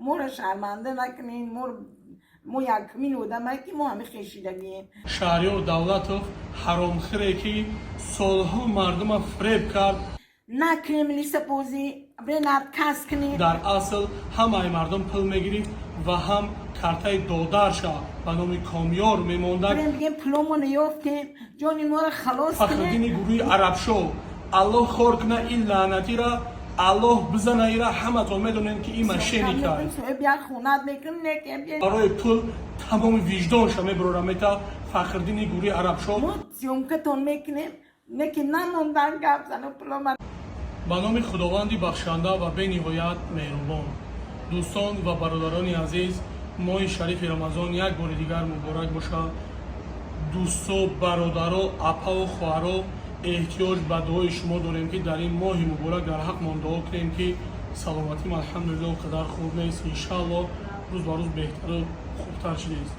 Моро шарманда накунен. Мо якмин одамае, ки мо ҳами хешидагием. Шаҳриёр Давлатов, ҳаромхӯре, ки солҳо мардума фиреб кард. Накунем лисапозӣ, бирен отказ кунем. Дар асл ҳамаи мардум пул мегирифт ва ҳам картаи додарша ба номи Комёр мемондад. Бирен бигем, пуломоно ёфтем, ҷони моро халос Фахриддини кунем. гурӯҳи Арабшо, Аллоҳ хор куна ин лаънатира, Аллоҳ бизана ира. Ҳаматон медонем, ки ин мошенник ай. Соҳиб як хонат мекунем, некем. Барои пул тамоми виҷдонша мебурора мета Фахриддини гурӯҳи Арабшо. Мо съёмка тон мекунем, неки намондан гап зану пулома. Ба номи Худованди бахшанда ва бениҳоят меҳрубон. Дӯстон ва бародарони азиз, моҳи шарифи Рамазон як бори дигар муборак бошад. Дӯсто, бародаро, апаву хоҳаро, эҳтиёҷ ба дуои шумо дорем, ки дар ин моҳи муборак дар ҳақмон дуо кунем, ки саломатим, алҳамдулилло, он қадар хуб нест, иншаалло, рӯз ба рӯз беҳтару хубтар шудааст.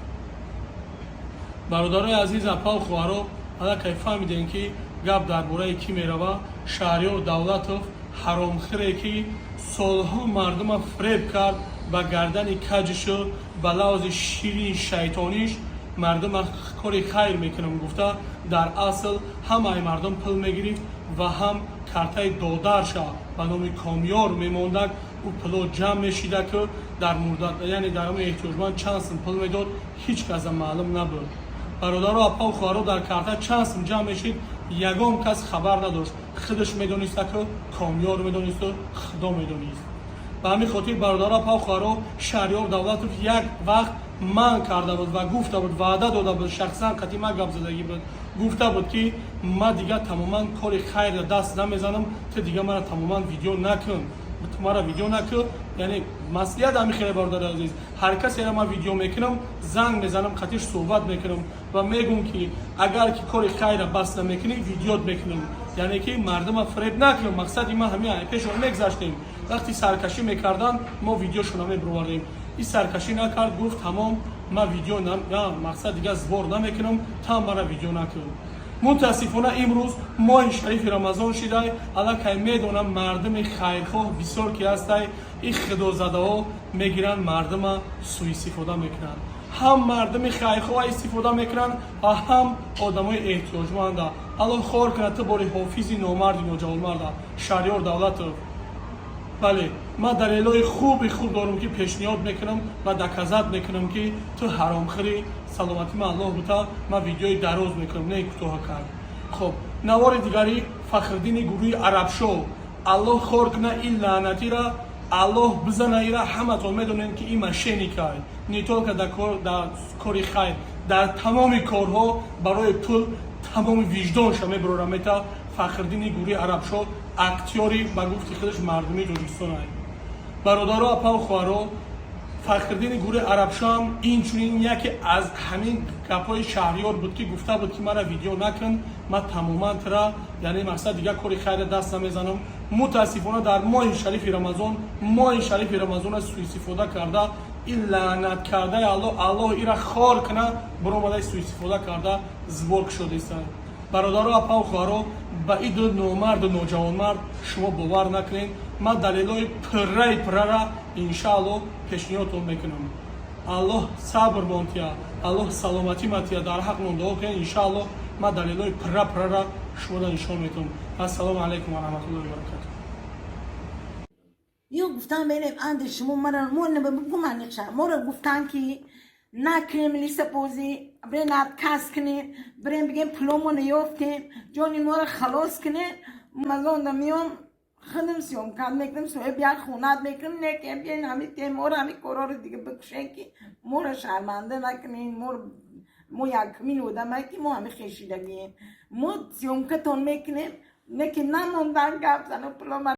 Бародарои азиз, апаву хоҳаро, аллакай фаҳмидем, ки гап дар бораи кӣ мерава. Шаҳриёр Давлатов, ҳаромхӯре, ки солҳо мардума фиреб кард, ба гардани каҷишу ба лавзи ширини шайтониш мардума кори хайр мекунам гуфта, дар асл ҳамаи мардум пул мегирифт ва ҳам картаи додарша ба номи Комёр мемондак. Ӯ пуло ҷамъ мешида, ки дар мурдат, яъне дар ҳамон эҳтиёҷманд чанд сум пул медод, ҳеҷ каса маълум набуд. Бародаро, апаву хоҳаро, дар карта чанд сум ҷамъ мешид, ягон кас хабар надошт. Худаш медониста, ки Комёр медонисту Худо медонист. Ба ҳамин хотир, бародаро, апаву хоҳаро, Шаҳриёр Давлатов як вақт манъ карда буд ва гуфта буд, ваъда дода буд, шахсан қати ман гап задагӣ буд, гуфта буд, ки ман дигар тамоман кори хайрро даст намезанам, ту дигар мара тамоман видео накун, ту мара видео накун. Яъне маслиҳат ҳами хеле. Бародари азиз, ҳар касеро ман видео мекунам, занг мезанам, қатиш суҳбат мекунам ва мегӯм, ки агар ки кори хайра бас намекунӣ, видеот мекунам, яъне ки мардума фиреб накунам. Мақсади ман ҳамин. Пешон мегзаштем, вақти саркашӣ мекардан, мо видеошона мебировардем. И саркашӣ накард, гуфт: «Тамом, ман видео мақсад дигар сбор намекунам, та мара видео накун». Мутаассифона, имрӯз моҳи шарифи Рамазон шидай, аллакай медонам, мардуми хайрхоҳ бисёр ки ҳастай, ин худозадаҳо мегиранд, мардума сӯистифода мекунанд. Ҳам мардуми хайрхоҳа истифода мекунанд ва ҳам одамои эҳтиёҷманда. Аллоҳ хор кунад ту бори ҳофизи номарди ноҷавонмарда, Шаҳриёр Давлатов. Бале, ман далелҳои хуби хуб дорам, ки пешниҳод мекунам ва доказать мекунам, ки ту ҳаромхӯри. Саломатӣ ман Аллоҳ бута, ман видеои дароз мекунам, не кӯтоҳа кард. Хоб, навори дигари Фахриддини гурӯҳи Арабшо, Аллоҳ хор куна ин лаънатира, Аллоҳ бизана ира. Ҳаматон медонем, ки ин мошенник ай. Не только дар кори хайр, дар тамоми корҳо барои пул тамоми виҷдонша мебурора мета. Фахриддини гурӯҳи Арабшо, актёри ба гуфти худаш мардумии Тоҷикистон ай. Бародаро, апаву хоҳаро, Фахриддини гурӯҳи Арабшоам инчунин яке аз ҳамин гапҳои Шаҳриёр буд, ки гуфта буд, ки мара видео накун, ман тамоман тра, яъне мақсад дигар кори хайра даст намезанам. Мутаассифона, дар моҳи шарифи Рамазон, моҳи шарифи Рамазона сӯистифода карда, ин лаънат кардаи Аллоҳ, Аллоҳ ира хор куна, биромадаи сӯистифода карда, сбор кушодиста. Бародаро, апаву хоҳаро, ба иду номарду ноҷавонмард шумо бовар накунед. Ман далелҳои пурраи пуррара, иншааллоҳ, пешниҳодтон мекунам. Аллоҳ сабр монтия, Аллоҳ саломатӣ матия, дар ҳақмон дуо кунед. Иншааллоҳ, ман далелҳои пурра пуррара шуморо нишон метавам. Ассалому алайкум ва раҳматуллоҳи ва баракатуҳ. Ё гуфтан берем анде шумо мара мо бигуманиқша. Моро гуфтан, ки накунем лисапозӣ, бирен отказ кунем, бирен бигем, пуломоно ёфтем, ҷони моро халос кунем. Мазонда миём, худам съёмка мекунем, соҳиб як хонат мекунем, некем. Биен ҳами теморо, ҳами корҳоро дига бикушен, ки моро шарманда накунен. Мо якмин одамае, ки мо ҳами хешидагием. Мо съёмка тон мекунем, неки намондан гап зану пулома.